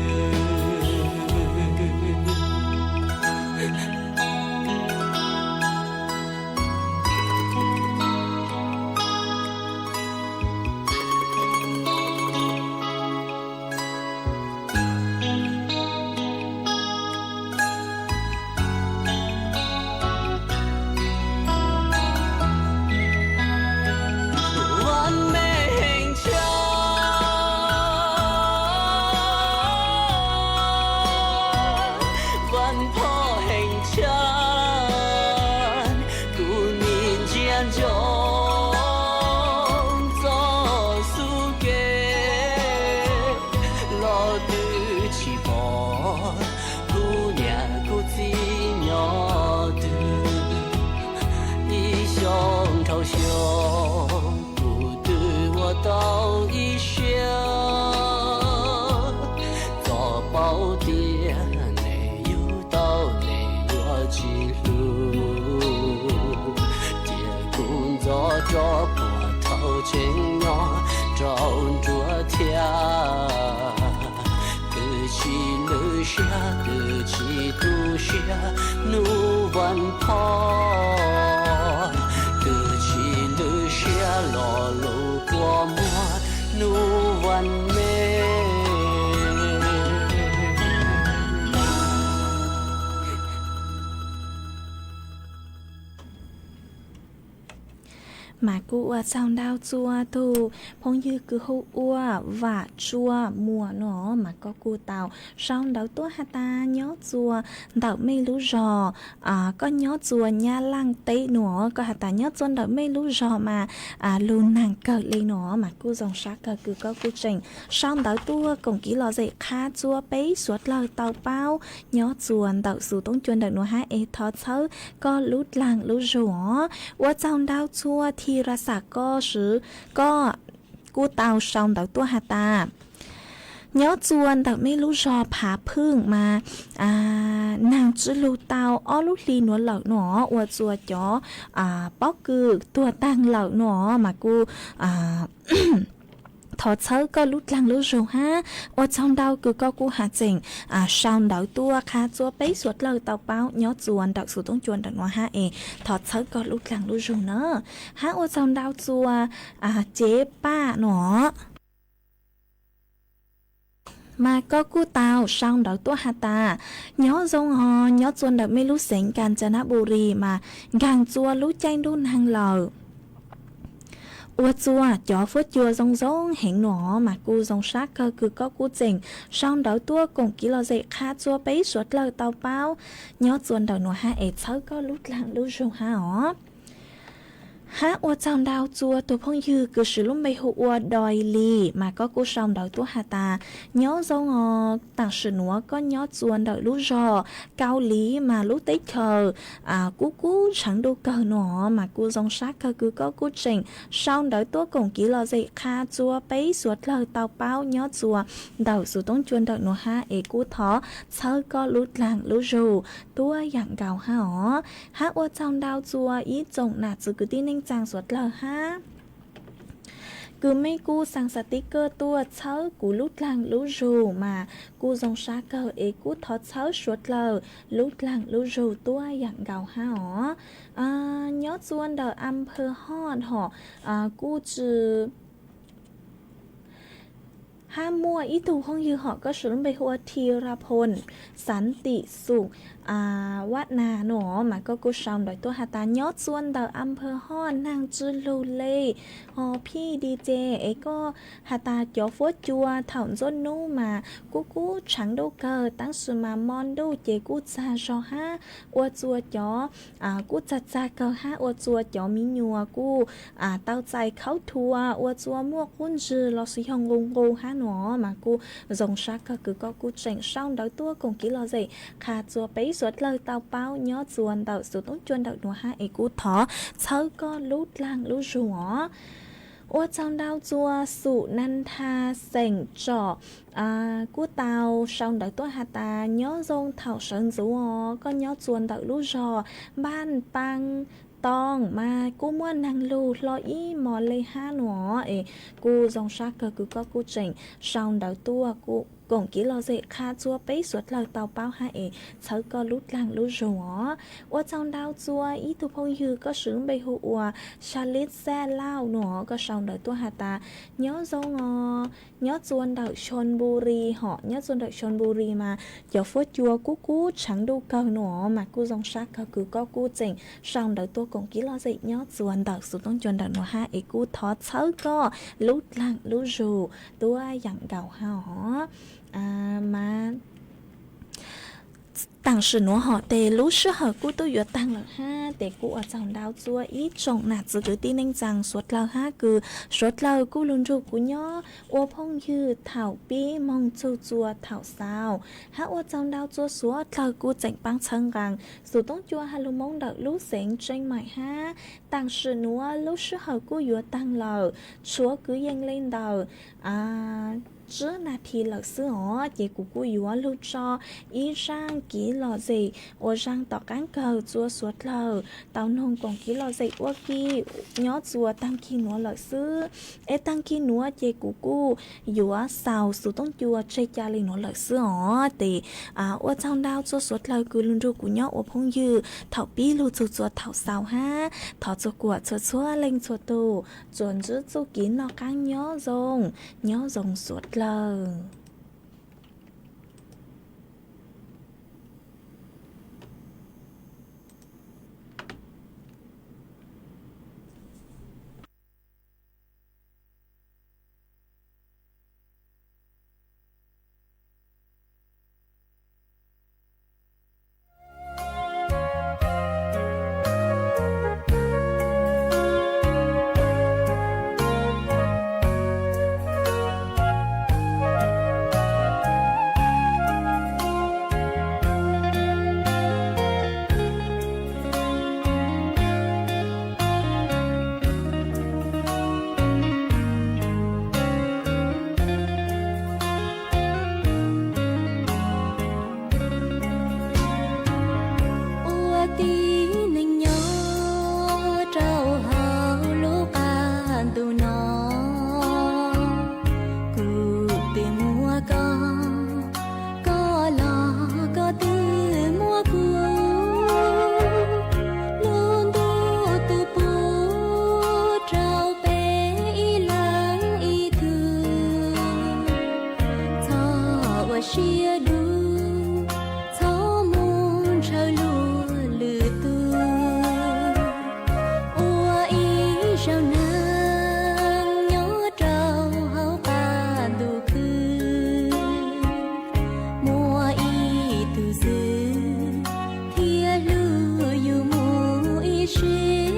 Rov puag thaum tseem nyob rau nruab thiab, twb tsis lwj siab twb tsis tu siab hnub vas phom, twb tsis lwj siab lo lus kua muag hnub vas me. Mas kuj ua tsaug ntau txua tus phooj ywg kws hu ua Vam Tsua Muas no, mas koj kuj tau sau ntawv tuaj has tas nyob txua ntawm mej lub zog, koj nyob txua Nyab Laaj teb no, koj has tas nyob txua ntawm mej lub zog mas lug naag kawg le no, mas kuj zoo sab kawg kws koj kuj tseem sau ntawv tuaj koom kev lom zem qha txua peb suav dlawg tau paub nyob txua ntawm xus toob cua ntawm nuav hab es thov txhawb koj lub dlaag lub zug os. Ua tsaug ntau txua Thi Ra Xam, koj swv, koj kuj tau sau ntawv tuaj has tas nyob txua ntawm mej lub zog Phav Phwj mas naag tsi lug tau ob lub hli nuav lawm no, ua txua cov pob kws tuag taag lawm no, mas kuj thov txhawb koj lub dlaag lub zug hab. Ua tsaug ntau kws koj kuj has tseem sau ntawv tuaj qha txua peb suav dlawg tau paub nyob txua ntawm xus toob cua ntawm nuav hab es thov txhawb koj lub dlaag lub zug na. Hab ua tsaug ntau txua Cev Paj no, mas koj kuj tau sau ntawv tuaj has tas nyob zoo os, nyob txua ntawm mej lub xeev Kanchanaburi mas nkaag txua lub caij ntuj nag lawm, ua txua cov fuab cua zoo zoo heev no, mas kuj zoo sab kawg kws koj kuj tseem sau ntawv tuaj koom kev lom zem qha txua peb suav dlawg tau paub nyob txua ntawm nuav hab es txhawb koj lub dlaag lub zug hab os. Hab ua tsaug ntau txua tus phooj ywg kws swv lub npe hu ua Doi Lis, mas koj kuj sau ntawv tuaj has tas nyob zoo os, taam sim nuav koj nyob txua ntawm lub zog Kaus Lim mas lub teb chaws kub kub tshaav ntuj kawg no, mas kuj zoo sab kawg kws koj kuj tseem sau ntawv tuaj koom kev lom zem qha txua peb suav dlawg tau paub nyob txua ntawm xus toob cua ntawm nuav hab es kuj thov txhawb koj lub dlaag lub zug tuab yaam nkaus hab os. Hab ua tsaug ntau txua ib tsoom nam txwv kwv tij neej tsaa suav dlawg hab, kws mej kuj xaa xas tiv kawg tuaj txhawb kuv lub dlaag lub zug, mas kuj zoo sab kawg es kuj thov txhawb suav dlawg lub dlaag lub zug tuab yaam nkaus hab os. Nyob txua ntawm Ampha Hoj hom kuj tsi Hab muaj ib tug phooj ywg hom koj swv lub npe hu ua Thi Ra Phoo Xav Tim Xum Vaj Nas no, mas koj kuj sau ntawv tuaj has tas nyob txua ntawm Ampha Hoj naag tsi lug le, ho phij di ces es koj has tas cov fuab cua thaum ntxuaj nub mas kub kub tshaav ntuj kawg, taam sis mas mo ntuj ces kuj txag zog hab, ua txua cov kuj txag txag kawg hab, ua txua cov miv nyuas kuj tau txais khaub thuas, ua txua muaj qub ntswg los sis yog nqus nqus hab no, mas kuj zoo sab kawg kws koj kuj tseem sau ntawv tuaj koom kev lom zem qha txua peb suav dlawg tau paub nyob txua ntawm xus toob cua ntawm nuav hab es kuj thov txhawb koj lub dlaag lub zug os. Ua tsaug ntau txua Xum Nantha xeem Tsom, kuj tau sau ntawv tuaj has tas nyob zoo thaum sawv ntxuv os, koj nyob txua ntawm lub zog Npaj Paa Too mas kuj muaj naag lug hlo ib mos le hab no es kuj zoo sab kawg kws koj kuj tseem sau ntawv tuaj koom kev lom zem qha txua peb suav dlawg tau paub hab es txhawb koj lub dlaag lub zug os. Ua tsaug ntau txua ib tug phooj ywg koj swv lub npe hu ua Xya Lib Xaj Lauj no, koj sau ntawv tuaj has tas nyob zoo os, nyob txua ntawm Xyoos Npus Ris hom, nyob txua ntawm Xyoos Npus Ris mas cov fuab cua kub kub tshaav ntuj kawg no mas kuj zoo sab kawg kws koj kuj tseem sau ntawv tuaj koom kev lom zem nyob txua ntawm xus toob cua ntawm nuav hab es kuj thov txhawb koj lub dlaag lub zug tuab yaam nkaus hab os. Mas taam sim nuav hom tes lub sij hawm kuj tub yuav taag lawm hab, tes kuj ua tsaug ntau txua ib tsoom nam txwv kwv tij neej tsaa suav dlawg hab kws suav dlawg kuj lug nrug kuv nyob ua phooj ywg thaum pib moog txug txua thaum xaus, hab ua tsaug ntau txua suav dlawg kuj tseem paab txhawb nqaa xus toob cua ha lug Moob ntawm lub xeev Tseej Maim hab. Taam sim nuav lub sij hawm kuj yuav taag lawm, tshuav kwv yees le ntawm tsib nas this lawm xwb os, ces kuv kuj yuav lug tso ib zaaj kev lom zem uas zoo tom qaab kawg rua suav dlawg tau noog koom kev lom zem ua ke nyob rua taag kig nuav lawm xwb. Es taag kig nuav ces kuv kuj yuav xaus xuv toob cua tseg ca le nuav lawm xwb os. Ces ua tsaug ntau rua suav dlawg kws lug nrug kuv nyob ua phooj ywg thaum pib lug txug rua thaum xaus hab thov txug kuam txhua txhua leej txhua tug tsuas ntsib txuj kev noj qaab nyob zoo, nyob zoo suav dlawg. Ua tib neeg nyob rau hauv lub qab ntuj no, kuv twb muaj koj, koj los koj twb muaj kuv. Lub ntuj twb pub rau peb ib leeg ib tug, txhob ua siab dub, txhob mus ntshaw luag lwm tus. Ua ib zaug neeg nyob rau hauv qab ntuj khwb, muaj ib tug xwb thiaj hlub yus mus ib sim.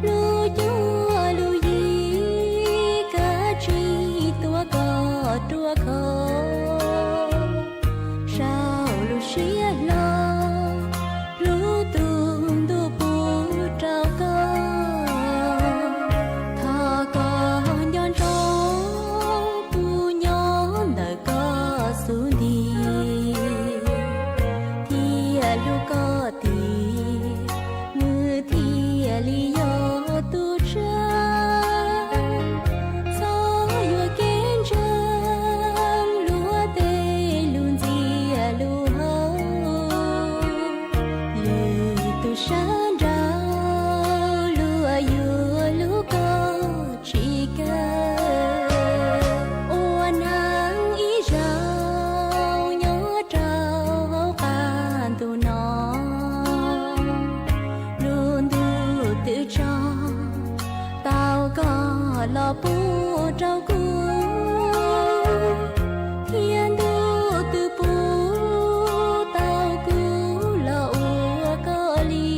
Lub cuab lub yig kav tsij tuav koj ruaj khov, saum lub siab hlo hlub tus ntuj pub rau koj. Thov koj nco ntsoov kuv nyob ntawm koj xub ntiag, thiaj hlub koj tiag, nws thiaj li yog tus tswv. Txhob yuam kev ntseeg luag tej lus ntxias lus hauv, lwm tus sab nraud luag yuav hlub koj tsis kawg. Ua neeg ib zaug nyob rau hauv qab ntuj no, lub ntuj twb tso tau koj los pub rau kuv, thiab ntuj twb pub tau kuv los ua koj li.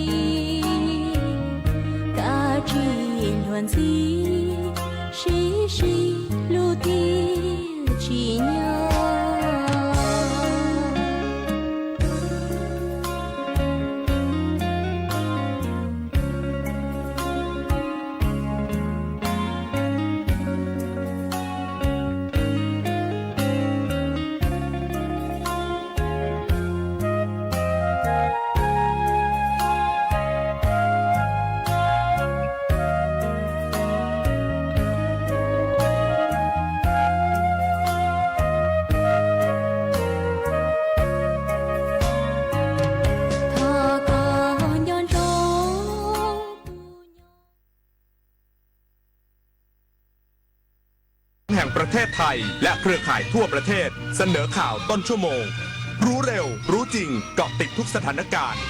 Kav tsij luag ntxhi, sib sib hlub thiaj tsim nyog. Thov koj nco ntsoov tus nyob แห่งประเทศไทย และเครือข่ายทั่วประเทศ เสนอข่าวต้นชั่วโมง รู้เร็ว รู้จริง เกาะติดทุกสถานการณ์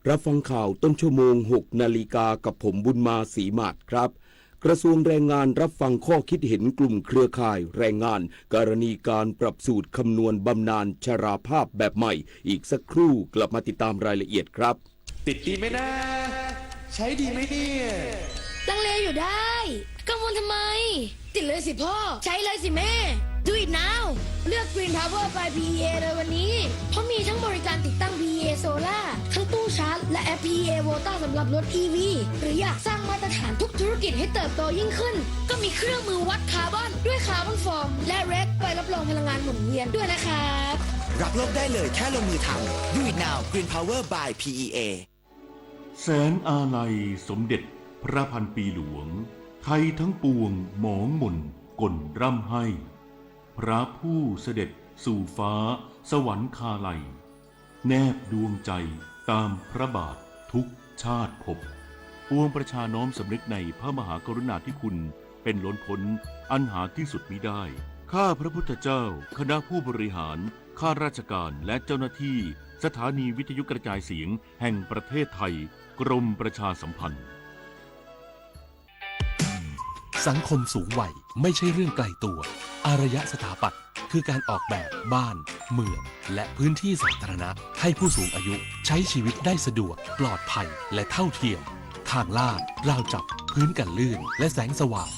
รับฟังข่าวต้นชั่วโมง หกนาฬิกา กับผม บุญมา ศรีหมาด ครับ กระทรวงแรงงานรับฟังข้อคิดเห็นกลุ่มเครือข่ายแรงงาน กรณีการปรับสูตรคำนวณบำนาญชราภาพแบบใหม่ อีกสักครู่กลับมาติดตามรายละเอียดครับ ติดดีไหมนะ ใช้ดีไหมเนี่ย ลังเลอยู่ได้ กังวลทำไม ติดเลยสิพ่อ ใช้เลยสิแม่ Do it now เลือก Green Power by บี อี เอ เลยวันนี้ เพราะมีทั้งบริการติดตั้ง บี อี เอ Solar พีเอ โควต้า สำหรับรถ อี วี หรืออยากสร้างมาตรฐานทุกธุรกิจให้เติบโตยิ่งขึ้น ก็มีเครื่องมือวัดคาร์บอนด้วยคาร์บอนฟอร์ม และเรคใบรับรองพลังงานหมุนเวียนด้วยนะครับ รักโลกได้เลยแค่ลงมือทำ Do it now Green Power by พี อี เอ แสงอาลัยสมเด็จพระพันปีหลวง ไทยทั้งปวงหมองหม่นก่นร่ำไห้ พระผู้เสด็จสู่ฟ้าสวรรคาลัย แนบดวงใจตามพระบาททุกชาติภพ ปวงประชาน้อมสำนึกในพระมหากรุณาธิคุณเป็นล้นพ้นอันหาที่สุดมิได้ ข้าพระพุทธเจ้า คณะผู้บริหาร ข้าราชการ และเจ้าหน้าที่ สถานีวิทยุกระจายเสียงแห่งประเทศไทย กรมประชาสัมพันธ์ สังคมสูงวัยไม่ใช่เรื่องไกลตัว อารยะสถาปัตย์คือการออกแบบบ้าน เมือง และพื้นที่สาธารณะ ให้ผู้สูงอายุใช้ชีวิตได้สะดวก ปลอดภัย และเท่าเทียม ทางลาด ราวจับ พื้นกันลื่น และแสงสว่าง